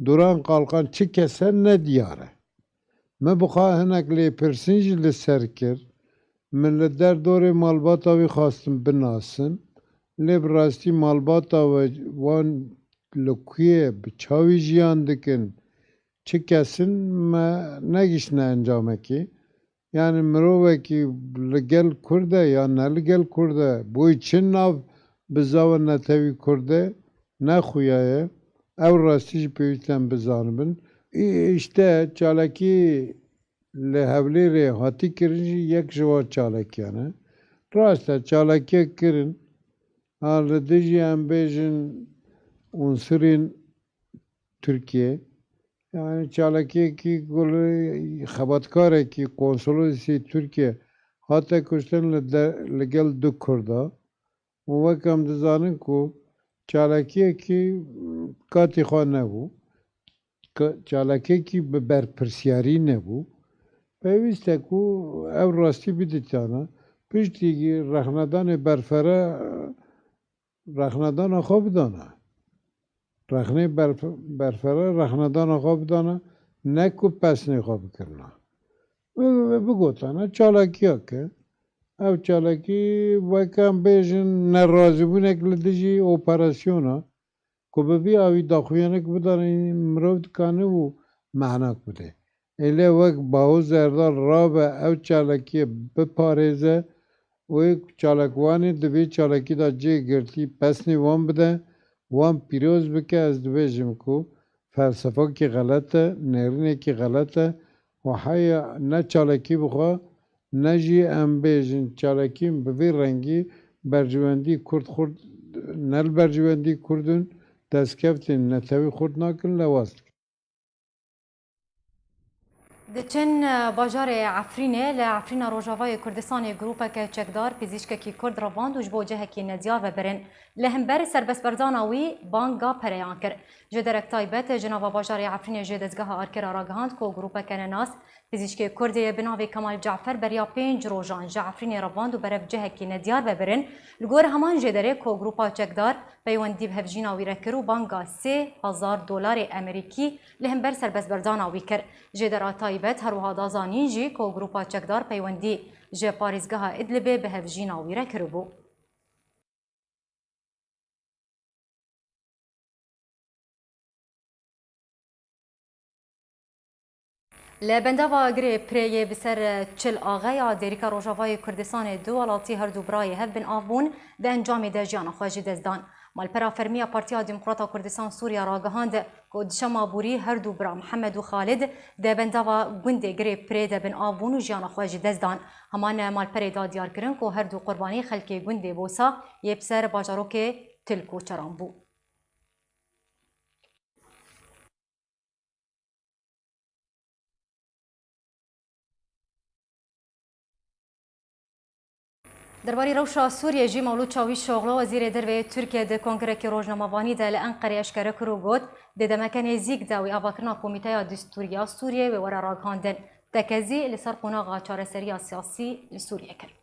Duran Qalkan çi kes e ne diyar e. Me bi xwe hinek lêpirsîn jî li ser kir. Min li derdorê malbata wî xwestin binasin. Lê bi rastî malbata we wan li ku ye, bi çawa jiyan dikin, çi kes in, me negihiştine encamekê. Yanî mirovekî li gel Kurd e ya ne li gel Kurd e, boy çi nav bizava netewî Kurd e, ne xuya ye. Ew rastî jî pêwîst em bizanibin. Î-, îşte çalakî li Hewlêrê hatî kirin jî yek ji wan çalakiyan e. Rast e, çalakiyek kirin. Ha, li dijî em bêjin unsurên Tirkiye. Yani çalakiyekî ku li xebatkarekî konsolosê Tirkiye hate kuştin li de, li gel du Kurda. Û wek em dizanin ku çalakiyekî katî xwe nebû. Ka-, çalakekî bi berpirsiyarî nebû. Pêwîst e ku ew rastî bidîtana. Piştî rexnedanê berfere, rexnedana xwe bidana. Rexnê berf-, berfere rexnedana xwe bidana, ne ku pesnê xwe bikirina. Bi-, bi-, bigotana çalakiyeke. Ev çalakî weke em bêjin nerazîbûnek li dijî operasyona. Ku bi vî awî daxuyanek bidanî, mirov dikanibû mehnak bide. Ê lê wek Baho Zerdal rabe ev çalakiyê biparêze û ê çalakvanê di vê çalakî de cihê girtî pesnê wan bide, wan pîroz bike, ez dibêjim ku felsefakî xelet e, nêrînekî xelet e û heya ne çalakî bixwe, ne jî em bêjin çalakiyên bi vî rengî berjewendî Kurd xurt, ne li berjewendî Kurd in, destkeftên netewî xurt nakin, lewaz dikin. Diçin, e, bajarê Efrînê, li Efrîna Rojavayê Kurdistanê grûpeke çekdar pizîşkekî Kurd revand û ji bo cihekî nediyar ve birin. Li hember serbestberdana wî banga pereyan kir. Ji derek taybet ji nava bajarê Efrînê ji dezgeha Arkê re ragihand ku grûpeke nenas, pizîşkê Kurdê bi navê Kemal Cafer beriya pênc rojan ji Efrînê revand û berev cihekî nediyar ve birin. Li gor heman jêderê ku grûpa çekdar peywendî bi hevjîna wî re kir û banga sê hezar dolarê Amerîkî li hember serbestberdana wî kir. Jêdera taybet her wiha da zanîn jî ku grûpa çekdar peywendî ji parêzgeha Idlibê bi hevjîna wî re kiribû. Li bendava Girê Pirê yê bi ser Çil Axe ya Dêrika Rojavayê Kurdistanê du welatî her du birayê hev bin av bûn, di encamê de jiyana xwe ji dest dan. Malpera fermî ya Partiya Demokrata Kurdistan Sûriye ragihand ku di şema borî her du bira Mihemed û Xalid di bendava gundê Girê Pirê de bin av bûn û jiyana xwe ji dest dan. Heman malperê da diyar kirin ku her du qurbanî xelkê gundê Bosa yê bi ser bajarokê Til koçeran bû. Derbarî rewşa Sûriyê jî Mewlûd Çawîşoglu, wezîrê derve yê Tirkiye, di kongrekî rojnamevanî de li Enqereyê eşkere kir û got, di demeke nêzîk de wê avakirina Komîteya Destûrî ya Sûriyê wê were ragihandin. Tekezî li ser qonaxa çareseriya siyasî li Sûriyê kir.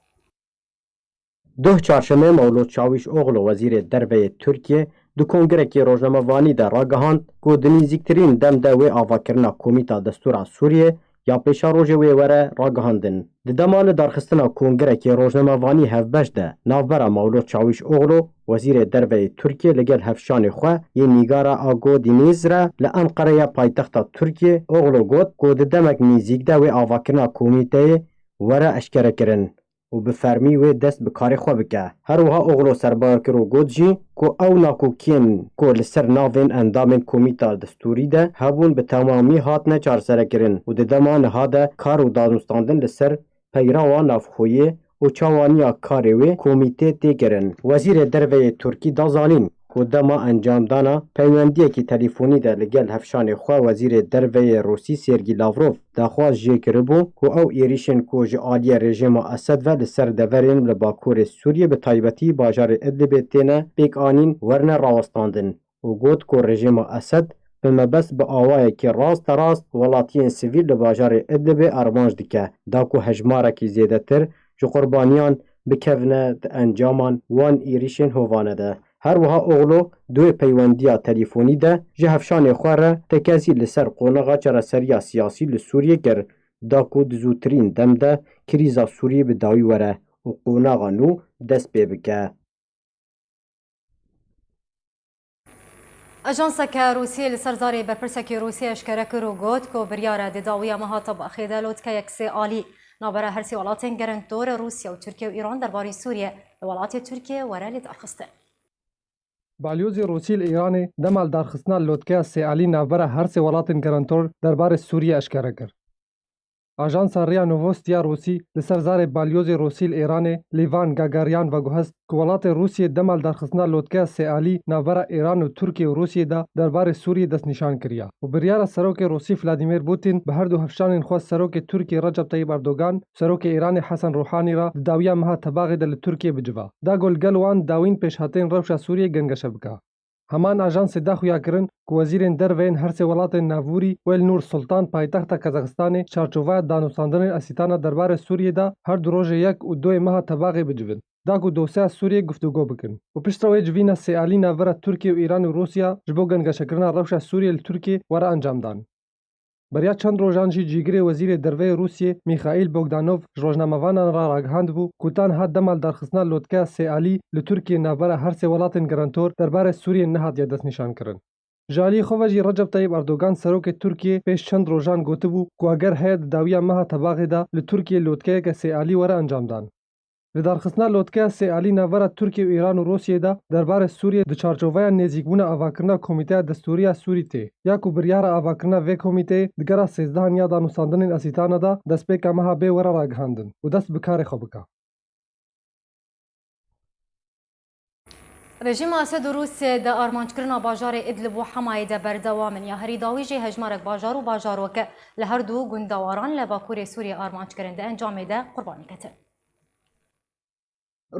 Doh çarşemê Mewlûd Çawîşoglu, wezîrê derve yê Tirkiye, di kongrekî rojnamevanî de ragihand ku di nêzîktirîn dem de wê avakirina Komîta Destûra Sûriyê ya pêşerojê wê were ragihandin. Di dema lidarxistina kongrekê rojnamevanî hevbeş de navbera Mewlûd Çawîşoglu, wezîrê derve yê Tirkiye, li gel hevşanê xwe yê Nîgara Ago Dînîz re li Enqereye paytexta Tirkiye, Oglu got ku di demek nêzîk de wê avakirina komîteyê were eşkerekirin û bi fermî wê dest bi karê xwe bike. Her wiha Oglo serbar kir û got jî ku ew nakokiyên ku li ser navên endamên Komîta Destûrî de hebûn bi temamî hatine çareserekirin û di dema niha de kar û danûstandin li ser peyrawa navxweyê û çawaniya karê wê komîtê tê kirin. Wezîrê Derve yê Tirkî da zanîn ku dema encamdana peywendiyekî telîfonî de li gel hevşanê xwe Wezîrê Derve yê Rûsî Sergî Lavrov daxwaz jê kiribû ku ew êrîşên ku ji aliyê rejîma Esed ve li ser deverên li bakurê Sûriyê, bi taybetî bajarê Idlibê têne pêkanîn, werne rawestandin û got ku rejîma Esed bi mebest bi awayekî rasterast welatiyên sivîl li bajarê Idlibê armanc dike, da ku hejmarekî zêdetir ji qurbaniyan bikevine di encaman wan êrîşên hovane de. Her wiha Oglu di wê peywendiya telîfonî de ji hevşanê xwe re tekezî li ser qonaxa çareseriya siyasî li Sûriyê kir, da ku di zûtirîn dem de krîza Sûriyê bi dawî were û qonaxa nû dest pê bike. Ajanseke Rûsî li ser zarê berpirsekî Rûsî eşkere kir û got ku biryar e di dawiya meha Tebaxê de lotkeyek sê alî navbera her sê welatên gerentor Rûsya û Tirkiye û Îran derbarî Sûriyê li welatê Tirkiye were lêdarxistin. Balyozê Rûsî li Îranê dema lidarxistina lotkeya sê alî navbera her sê welatên gerentor derbarê Sûriyê eşkere kir. Ajansa Ria Novosti ya Rûsî li ser zarê balyozê Rûsî li Îranê, Lîvan Gagaryan veguhest ku welatê Rûsiyê dema li darxistina lotkeya sêalî navbera Îran û Tirkiye û Rûsiyê de derbarê Sûriyê destnîşan kiriya û biryara serokê Rûsî Vladimir Putin bi her du hevşanên xwe serokê Tirkiye Recep Tayyip Erdogan û serokê Îranê Hesen Ruhanî re di dawiya meha Tebaxê de li Tirkiye biciva. Da ku li gel wan dawîn pêşhateyên rewşa Sûriyê gengeşe bike. Heman ajansê da xuya kirin ku wezîrên derve yên her sê welatên navûrî wê li Nur Sultan, paytexta Kazaxistanê, çarçoveya danûstandinên Esîtana derbarê Sûriyê de her du rojê yek û doyê meha Tebaxê bicivin, da ku dosyeya Sûriyê guftûgo bikin û piştre wê civîna sêalî navbera Tirkiye û Îran û Rûsya ji bo gengeşekirina rewşa Sûriyê li Tirkiye were encamdan. Beriya çend rojan jî cîgirê wezîrê derve yê Rûsiyê Mîxaîl Bogdanov ji rojnamevanan re ragihandibû ku ta niha dema li darxistina lotkeya sêalî li Tirkiyê navbera her sê welatên garantor derbarê Sûriyê nehatiye destnîşankirin. Ji aliyê xwe ve jî Recep Tayyip Erdogan, serokê Tirkiyê, pêş çend rojan gotibû ku eger heye di dawiya meha Tebaxê de li Tirkiyê lotkeyeke sêalî were encamdan. Li darxistina lotkeya sêalî navbera Tirkiye û Îran û Rûsiyê de derbarê Sûriyê di çarçoveya nêzîkbûna avakirina Komîteya Destûrî ya Sûrî tê, ya ku biryara avakirina vê komîteyê di gera sêzdehan ya danûstandinên Esîtana de destpêka meha bê were ragihandin û dest bi karê xwe bike. Rejîma Esed û Rûsiyê di armanckirina bajarê Idlib û Hemayê de berdewam in. Ya herî dawî jî hejmarek bajar û bajarok li her du gundewaran li bakurê Sûriyê armanc kirin, di encamê de qurbanî ketin.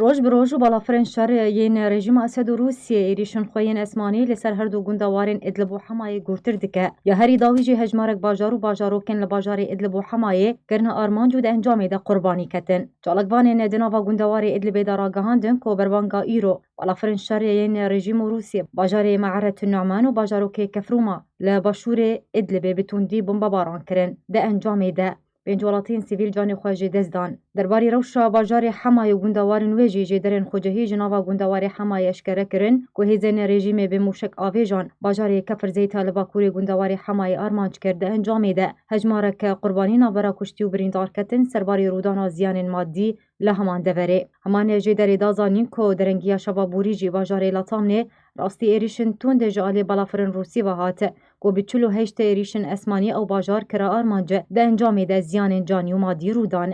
Roj bi roj û balafirên şer yên rejîma Esed û Rûsiyê êrîşên xwe yên esmanî li ser her du gundewarên Idlib û Hemayê gûrtir dike. Ya herî dawî jî hejmarek bajar û bajarokên li bajarê Idlib û Hemayê kirine armanc û di encamê de qurbanî ketin. Çalakvanên di nava gundewarê Idlibê de ragihandin ku berbanga îro balafirên şer yên rejîm û Rûsiyê bajarê Me'eretun Nu'man û bajarokê Kefrûma li başûrê Idlibê bi tundî bombebaran kirin. Di encamê de pênc welatiyên sivîl canê xwe ji dest dan. Derbarê rewşa bajarê Hemayê û gundewarên wê jî jêderên xwecihî ji nava gundewarê Hemayê eşkere kirin ku hêzên rejîmê bi mûşek avêjan bajarê Kefir Zeyta li bakurê gundewarê Hemayê armanc kir. Di encamê de hejmarek qurbanî navbera kuştî û birîndar ketin, serbarê rûdana ziyanên madî li heman deverê. Heman jêderê da zanîn ku derengiya şeva borî jî bajarê Latamnê rastî êrîşên tundê ji alî balafirên Rûsî ve hat, ku bi çil û heşt êrîşên esmanî ew bajar kira armanc, di encamê de ziyanên canî û madî rû dan.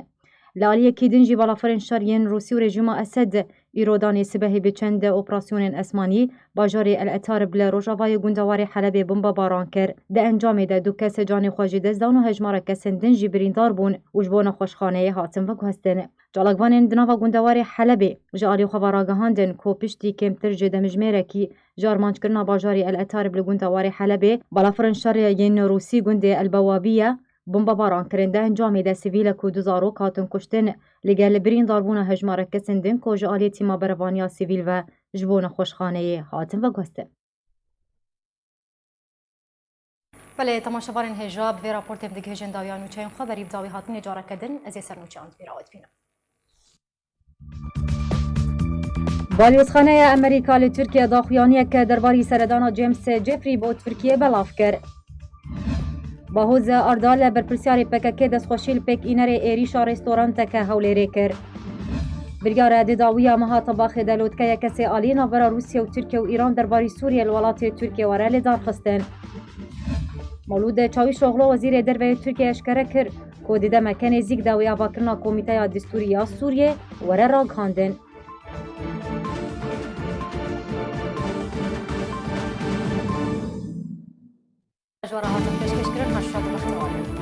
Li aliyekî din jî balafirên şer yên Rûsî û rejîma Esed îro danê sibehê bi çend operasyonên esmanî bajarê El Etarib li rojavayê gundewarê Helebê bombebaran kir. Di encamê de du kes canê xwe ji dest dan û hejmarek kesên din jî birîndar bûn û ji bo nexweşxaneyê hatin veguhestin. Çalakvanên di nava gundewarê Helebê ji alî xwe ve ragihandin ku piştî kêmtir ji demjimêrekî ji armanckirina bajarê El Etarib li gundewarê Helebê, balafirên şer yên Rûsî gundê El Bewabiye bombebaran kirin. Di encamê de sivîlek û du zarok hatin kuştin, li gel birîndarbûna hejmarek kesên din ku ji alî tîma berevaniya sivîl ve ji bo nexweşxaneyê hatin veguhestin. Belê, temaşevanên hêja, bi vê raportê em digihêjin dawiya nûçeyên xwe. Berî bi dawî hatinê careke din ez ê ser nûçeyan di bîra we dibînim. Balyozxaneya Amerîka li Tirkiye daxuyaniyeke derbarî seredana James Jeffrey bo Tirkiye belav kir. Bahoz Ardal, berpirsyarê P K K, destxweşî li pêk înerê êrîşa restoranteke Hewlêrê kir. Biryare di dawiya meha Tebaxê de lotkeyeke sê alî navbera Rûsya û Tirkiye û Îran derbarî Sûriyê li welatê Tirkiye were lêdarxistin. Mewlûd Çawîşoxlu, wezîrê derve yê Tirkiye, eşkere kir ku di demeke nêzîk de wê avakirina Komîteya Destûrî ya Sûriyê were ragihandin. Ji we re hatin pêşkêşkirin, her şad û bextewar bin.